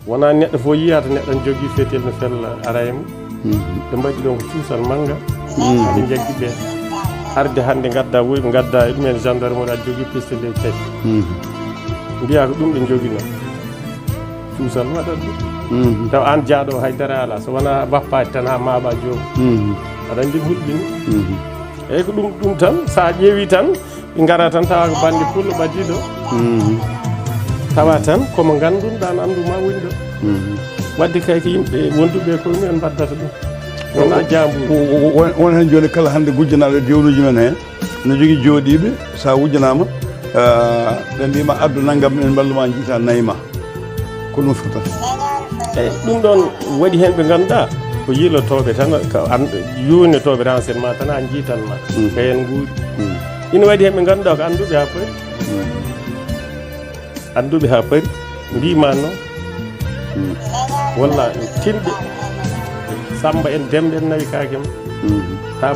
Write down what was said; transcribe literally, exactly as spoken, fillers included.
Wonaa neɗɗo fof yiyata neɗɗo ne jogii fetel no fella ara e mum. Ɓe mbaɗi ɗon ko cuusal mannga. Aɓe njaggi ɓe. Arde hannde ngadda woyɓe ngadda e ɗumen gendarmerie aɗa jogii pistolet tawi. Mbiya ko ɗum ɓe njoginoo. Cuusal waɗat ɗum. Taw aan jaaɗo haydara alaa so wonaa bappaade tan haa maaɓa joomum. Aɗa anndi hulɓini. Eyyi ko ɗum ɗum tan so a ƴeewi tan ɓe ngara tan tawa ko bannde pullo ɓaddiɗo. Tawa tan komo ngannduɗaa anndu ma woni ɗo. Wadde kay ko yimɓe wonduɓe ko ɗum en mbaddata ɗum. Wona jaambuɗo. Won heen jooni kala hannde gujjanaaɗo dewnuji men heen no jogii jooɗiiɓe so a wujjanaama ɓe mbiima addu nanngam min mballu ma njiita nayi ma. Ko ɗum fotata. Eyi ɗum ɗoon waɗi heen ɓe ngannduɗaa ko yilotooɓe tan ko an yuunetooɓe renseignement tan a njiitan ma ko heen nguuri. Ina waɗi heen ɓe ngannduɗaa ko annduɓe haa pari. Annduɓe haa pari mbiima noon walla tinɓe Samba en Demɓe en nawi kaake ma. Haa